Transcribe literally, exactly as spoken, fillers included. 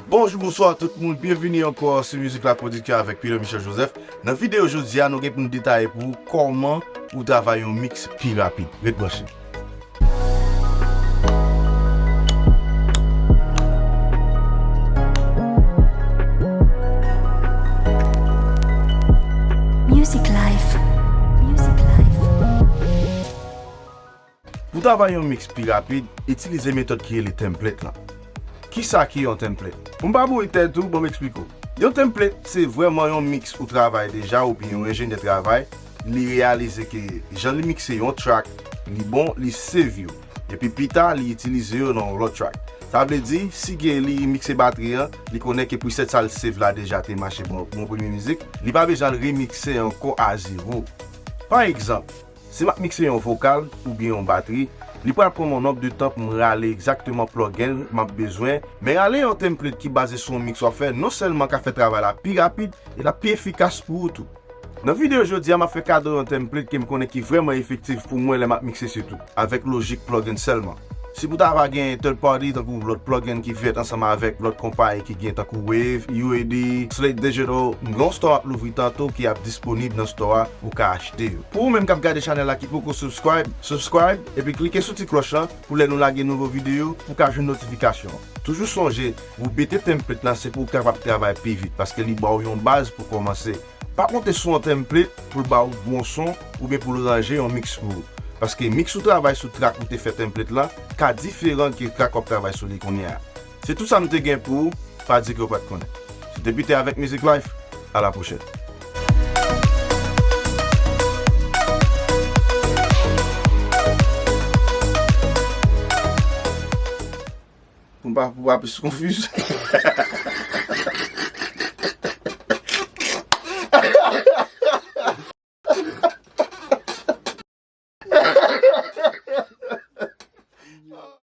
Bonjou, bonswa tout moun, byenvini ankò sou Music Life Production avèk Peter Michel Joseph. Nan videyo jodi a, nou gen pou nou detaye pou ou kòman pou w travay yon mix pi rapid. Ret branche. Music Life. Music Life. Pou travay yon mix pi rapid, itilize metòd ki rele template lan. Kisa ki yon template? Pou m pa bouri tèt ou, ban m eksplike w. Yon template se vrèman yon mix ou travay deja oubyen yon enjenyè travay, li reyalize ke jan li mikse yon track, li bon, li save yo. Epi pita, li itilize yo nan yon lòt track. Sa vle di, si gen li mikse batri an, li konnen ke preset sa l save la deja te mache bon pou yon premye mizik, li pa bezwen al remikse ankò a zewo. Pa egzanp, si m ap mikse yon vokal oubyen yon batri, li pral pran m yon nonb de tan pou m rale egzakteman plugin m ap bezwen, men rale yon template ki baze sou yon mix w ap fè non sèlman ka fè travay la pi rapid, e l ap pi efikas pou ou tou. Nan videyo jodi a, m ap fè kado yon template ke m konnen ki vrèman efektif pou mwen lè m ap mikse sitou, avèk lojik plugin sèlman. Si pou ta va gen third party tankou lòt plugin ki fèt ansanm avèk lòt konpayi ki gen tankou Wave, U A D, Slate Digital, m gen yon store ap louvri tanto ki ap disponib nan store a, ou ka achte yo. Pou ou menm k ap gade chanèl la ki poko subscribe, subscribe epi klike sou ti klòch lan pou lè nou lage nouvo videyo, ou ka jwenn notifikasyon. Toujou sonje, ripete template lan se pou ou kapab travay pi vit, paske li ba w yon baz pou kòmanse. Pa konte sou yon template pou l ba w bon son oubyen pou l ranje yon mix pou ou. Paske mix ou travay sou track ou te fè template lan ka diferan ke track w ap travay sou li kounye a. Se tou sa m te gen pou ou, pa di ke w pa t konnen. Se te Peter avèk Music Life, a la pwochèn. Pou m pa, pou m pa plis konfiz.